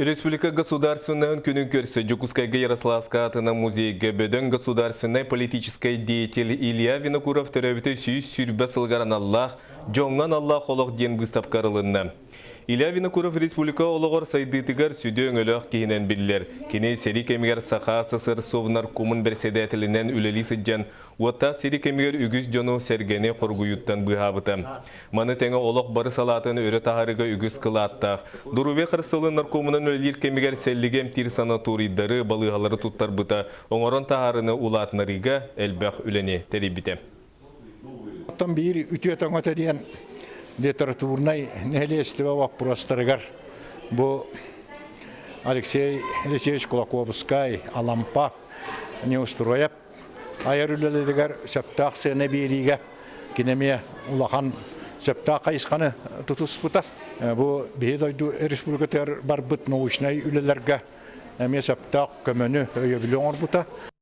Республика государственноһын күнүн көрсө Дьокуускайга Ярославскай аатынан музейга бөдөҥ государственнай политическай деятель Илья Винокуров төрөөбүтэ 120 сылыгар аналлаах «Дьоҥҥо аналлаах олох» диэн быыстапка арылынна. Илья Винокуров республика олоҕор сайдыытыгар сүдү өҥөлөөх киһинэн биллэр. Кини сэрии кэмигэр Саха СССР Совнаркомун бэрэссэдээтэлинэн үлэлии сылдьан Уоттаах сири кэмигэр үгүс дьону сэргэни хоргуйууттан быыһаабыта. Маны тэҥэ олох бары салаатын өрө таһаарыыга үгүс кылааттаах. Доруобуйа харыстабылын наркомунан үлэлиир кэмигэр сэллиги эмтиир санаторийдары, балыыһалары туттарбыта, оҥорон таһаарыыны улаатынарыыга элбэх үлэни тэрийбитэ. Оттон биир үтүө тоҥото диэн литературнай нэһилиэстибэ боппуруостарыгар бу Алексей Алексеевич Кулаковскай, Алампа, Неустроев айар үлэлэригэр сөптөөх сыана биэриигэ кини эмиэ улахан сөптөөх хайысханы тутуспута. Бу биһи дойду республикатыгар барбыт научнай үлэлэргэ эмиэ сөптөөх көмөнү, өйөбүлү оҥорбута.